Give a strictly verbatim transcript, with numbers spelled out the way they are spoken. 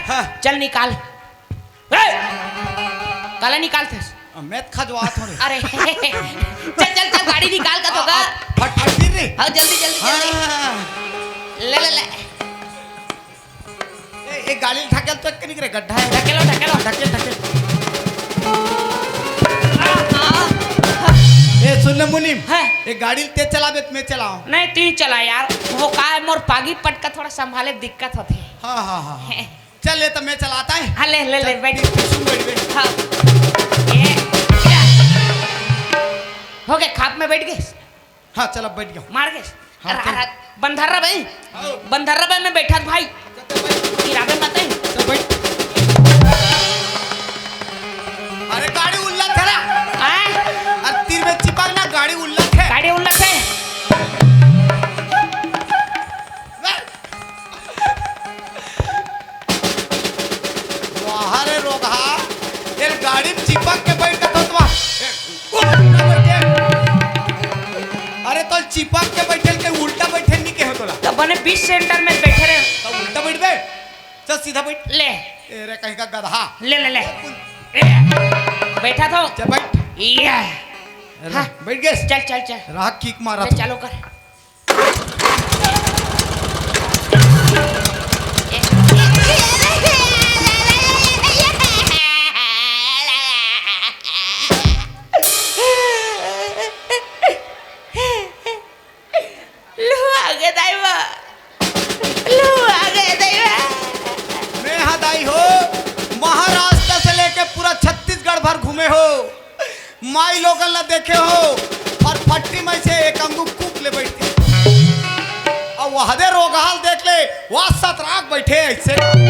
हाँ। चल निकाल। ए! काला निकालथस? मैं खजवात हूँ रे। अरे चल चल चल, गाड़ी निकाल का तो का। फट फट गिर रे। हाँ, जल्दी जल्दी जल्दी। हाँ। ले ले ले। ए, ए गाड़ी ढकेल तो एक निकरे गड्ढा है। ढकेलो ढकेलो। ढकेल ढकेल। ए सुन ना मुनीम। हाँ। ए गाड़ी तें चलाबे त मैं चलाओं? नहीं, तू ही चला यार। वो का है, मोर पागी पटका थोड़ा संभाले दिक्कत होती है। हाँ हाँ हाँ हाँ। चल ले तो मैं चलाता है। हाँ, ले, ले, ले, चल, बैठ। तू, तू सुन बैठ बे। हाँ। ये, क्या? हो गए, खाप में बैठ गए? हाँ, चल अब बैठ गया। मार गए? हाँ, अरे, चल। अरे, बंधर्रा भाई। हाँ। बंधर्रा भाई, मैं बैठा था भाई। चल, चल, बैठ। गिराबे मत है। चल, बैठ। अरे, गाड़ी उल्लत है ना? हाँ? अरे, तीर में चिपक ना, गाड़ी उल्लत है। गाड़ी उल्लत है। वाह रे रोगहा, तेल गाड़ी में चिपक के बैठत होत बा। ए, उल्टा बैठे। अरे तो चिपक के बैठे के उल्टा बैठे नहीं कहे तोला। तो बने बीच सेंटर में बैठे रहे। तो उल्टा बैठ बे, चल सीधा बैठ। ले। ए रे कहीं का गधा। ले, ले, ले। ए, बैठा तो। चल बैठ। ये। अरे, हाँ। बैठ गए। चल, चल, चल। राह किक मारा ले, तू। चालू कर। लू आगे दाई बा, लू आगे दाई बा। मैं हा दाई हो, महाराष्ट्र से लेके पूरा छत्तीसगढ़ भर घूमे हो। माई लोगन ला देखे हो, और फट्टी में से एक अंगू कूप ले बैठे। और वहदे रोगहाल देख ले, वह सतराक बैठे ऐसे।